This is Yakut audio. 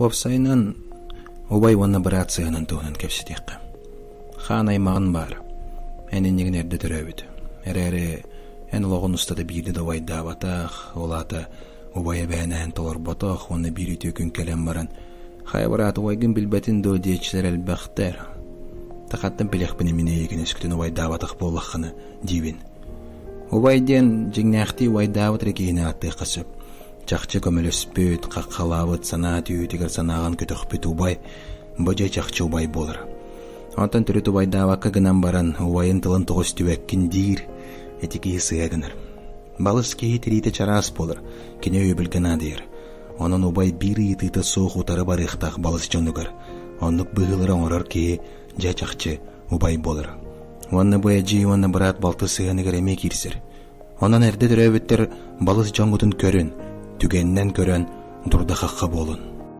Уопсайынан, убай уонна быраат сыһыанын туһунан кэпсэтиэххэ. Хаан аймаҕын баар. Эн иннигин эрдэ төрөөбүт. Эрээри эн олоҕун устата биирдэ да убайдаабатах, ол аата убай эбэһинэһин толорботох уонна биир үтүө күн кэлэн баран «Хайа быраат, убайгын билбэтин дуо?» диэччилэр элбэхтэр. Тахаттан билиэхпин мин эйигин өскөтүн убайдаабатах буоллаххына диибин. Убай диэн дьиҥнээхтии убайдаабыт эрэ киһини ааттыахха сөп. Чахчы көмөлөспүт, хаххалаабыт, санаа түһүүтүгэр санааҕын көтөхпүт убай бу дьэ чахчы убай буолар. Онтон төрүт убайдаабакка гынан баран убайын тылын тоҕо истибэккин диир, ити киһи сыыһа гынар. Балыс киһи тириитэ чараас буолар, кини өйөбүлгэ наадыйар. Онон убай биир ыйытыыта суох утары барыахтаах балыс дьонугар. Оннук быһыылары оҥорор киһи дьэ чахчы убай буолар. Уонна бу эдьиий уонна быраат балты сыһыаныгар эмиэ киирсэр. Онон эрдэ төрөөбүттэр балыс дьоҥҥутун көрүн, түгэнинэн көрөн дурда-хахха буолун.